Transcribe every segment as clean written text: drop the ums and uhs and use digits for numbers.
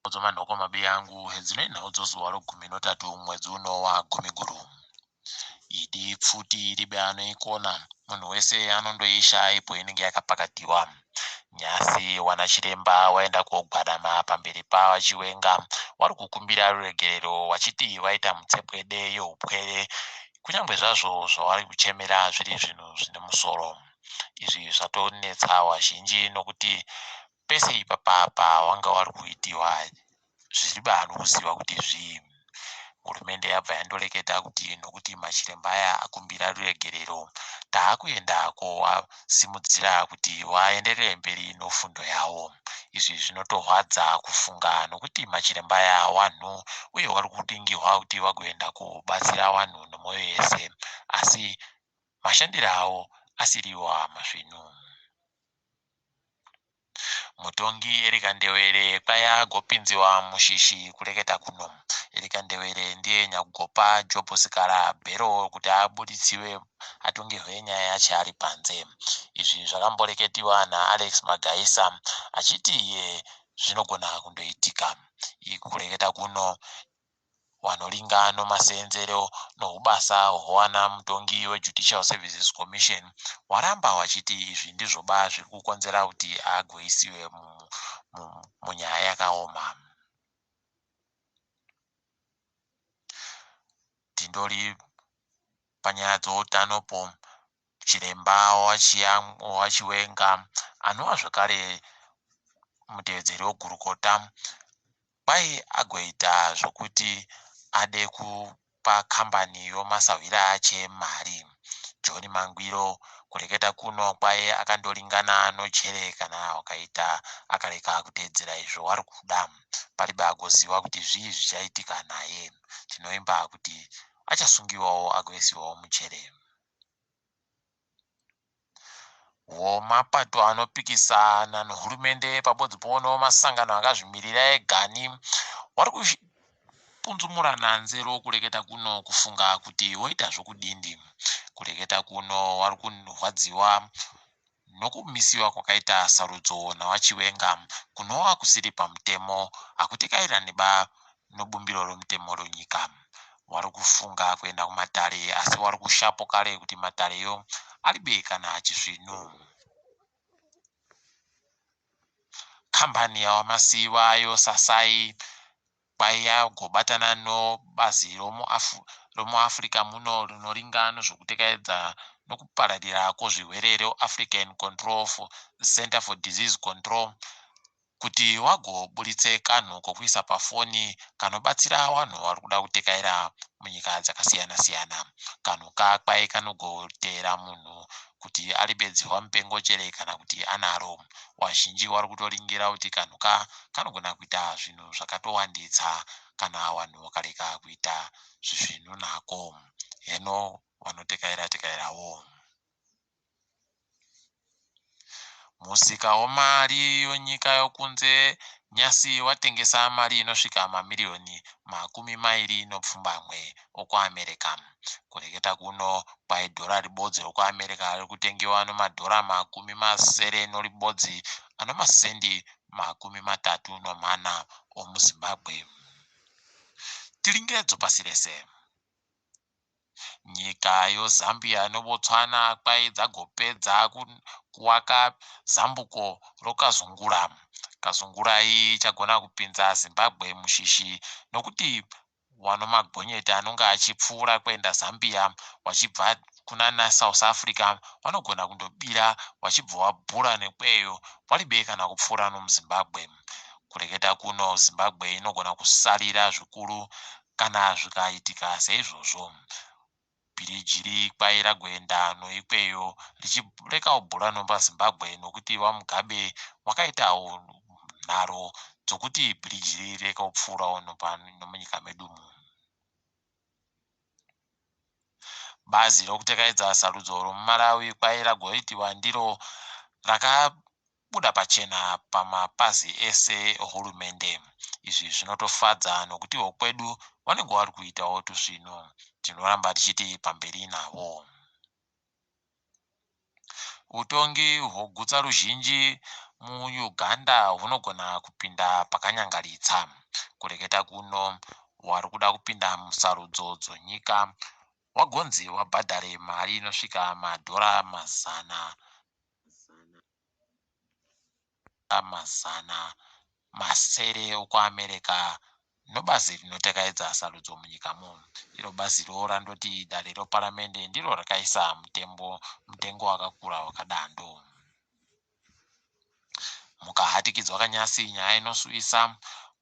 Dzomanhoko mabiyangu hedzinoi nhau dzozuva rogumi notatu mwedzi uno waGumiguru. Idi pfuti ribe anoikona, munhu wese anondoishaya ipo inenge yakapakatiwa. Nhasi wana chiremba waenda kogwadama pamberi paVaChiwenga wari kukumbira ruregerero wachiti waita mutsepwede yeupwere kunyange zvazvo zvavari kuchemera zviri zvinhu zvine musoro. Izvi zvatonetsa vazhinji nokuti pese ipapapa wanga wari kuitiwa zviri baanokuziva kuti zvii. Hurumende yabva yandoreketa kuti nokuti machiremba aya akumbira ruregerero, taakuenda kowasimudzira kuti waenderere mberi nofundo yawo. Izvi zvinotorwadza kufunga nokuti machiremba aya wanhu uye wari kuringirwa kuti wagoenda kobatsira wanhu nomwoyo yese, asi mashandiro awo asiriwo masvinu. Mutongi Erica Ndewere kwai agopinziwa mushishi kureketa kuno. Erica Ndewere ndiye nyakugopa Job Sikhala bhero kuti abuditsiwe atongerwe nyaya yacho ari panze. Izvi zvakamboreketiwa naAlex Magaisa achiti iye zvinogona kundoitika. Kureketa kuno wanoringa nomasenzero nohubasa hwowana mutongi weJudicial Services Commission waramba wachiti izvi ndizvoba zviri kukonzera kuti agoisiwe munyaya yakaoma. Tindori panyaya dzoutanopo, chiremba waChiwenga anova zvakare mutevedzeri wegurukota kwai agoita zvokuti ade kupa kambani yomasahwira ache mari. John Mangwiro kureketa kuno kwai akandoringana nojere kana wakaita akareka kuteedzera izvo wari kuda. Paribe agoziva kuti zvii zvichaitika naye. Tinoimba kuti achasungiwawo agoisiwawo mujere. Vomapato anopikisana nehurumende pabodzi powo masangano akazvimirira egani wari kupunzumurana nzero kureketa kuno kufunga kuti woita zvokudindi. Kureketa kuno wari kurwadziwa nokumisiwa kwakaita sarudzo naVaChiwenga kunova kusiri pamutemo, hakutekairani ba nobumbiro romutemo ronyika. Wari kufunga kuenda kumatare asi wari kushapo kare kuti matareyo aribe kana chisvinu. Kambani yaVaMasiyiwa Sasai kwai yagobatana nobazi romuAfrica muno rinoringa nezvekutekaidza nokupararira kwozvirwere reAfrican Control for Center for Disease Control kuti wagoburitse kanhu kokuisa pafoni kanobatsira vanhu vari kuda kutekaira munyika dzakasiyana-siyana. Kanhu kakwai kanogoteera munhu kuti aribe dzihwa mupengo chere kana kuti anaro. Wazhinji wari kutoringira kuti kanhu ka kanogona kuita zvinhu zvakatowanditsa kana vanhu vakarega kuita zvisvinu nako. Heno vanotekaira tekairawo. Musika wemari wenyika yokunze nyasi watengesa mari inosvika mamiriyoni 27 okuAmerica. Kureketa kuno kwai dhora ribodzi rokuAmerica riri kutengiwa nemadhora 61 ano masendi 34 omuZimbabwe. Tiringedzo pasi rese. Nyika yoZambia neBotswana kwai dzagopedza kuwaka zambuko roKazungula. Kazungula iyi ichagona kupinza Zimbabwe mushishi nokuti wanomagonyeti anonge achipfuura kuenda Zambia wachibva kunana South Africa vanogona kundobira wachibva wabhura nekweyo waribe kana kupfuura nomuZimbabwe. Kureketa kuno Zimbabwe inogona kusarira zvikuru kana zvikaitika seizvozvo. Bhiriji iri kwai ragoenda noikweyo richireka kubhura nopaZimbabwe nokuti VaMugabe wakaita nharo dzokuti bhiriji iri rireke kupfuurawo nomunyika medu umu. Bazi rokutekaidza sarudzo romuMalawi kwai ragoitiwa ndiro rakabuda pachena pamapazi ese ehurumende. Izvi zvinotofadza nokuti wokwedu vanenge vari kuitawo tusvinu. Tinoramba tichiti pamberi navo. Utongi hwogutsa ruzhinji muUganda hunogona kupinda pakanyangaritsa. Kureketa kuno wari kuda kupinda musarudzo dzonyika wagonzi wabhadhare mari inosvika madhora mazana mazana masere okuAmerica nobazi rinotekaidza sarudzo munyikamo. Iro baziro randoti dare reparamende ndiro rakaisa mutembo mutengo wakakura wakadando. Mukahatikidzwa kanyasi nyaya inosuwisa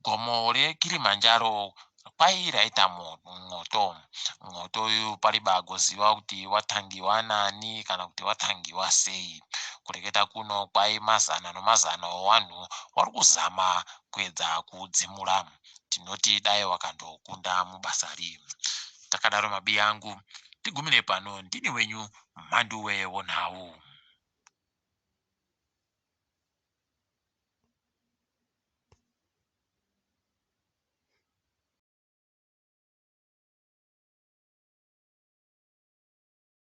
gomo reKilimanjaro kwai raita mwoto. Mwoto uyu pariba agoziva kuti watangiwa nani kana kuti watangiwa sei. Kureketa kuno kwai mazana nomazana owanhu wari kuzama kuedza kuudzimura. Tinoti dai wakandokunda mubasa ri. Takadaro mabiya angu tigumire pano ndini wenyu Mhanduwe wonhau.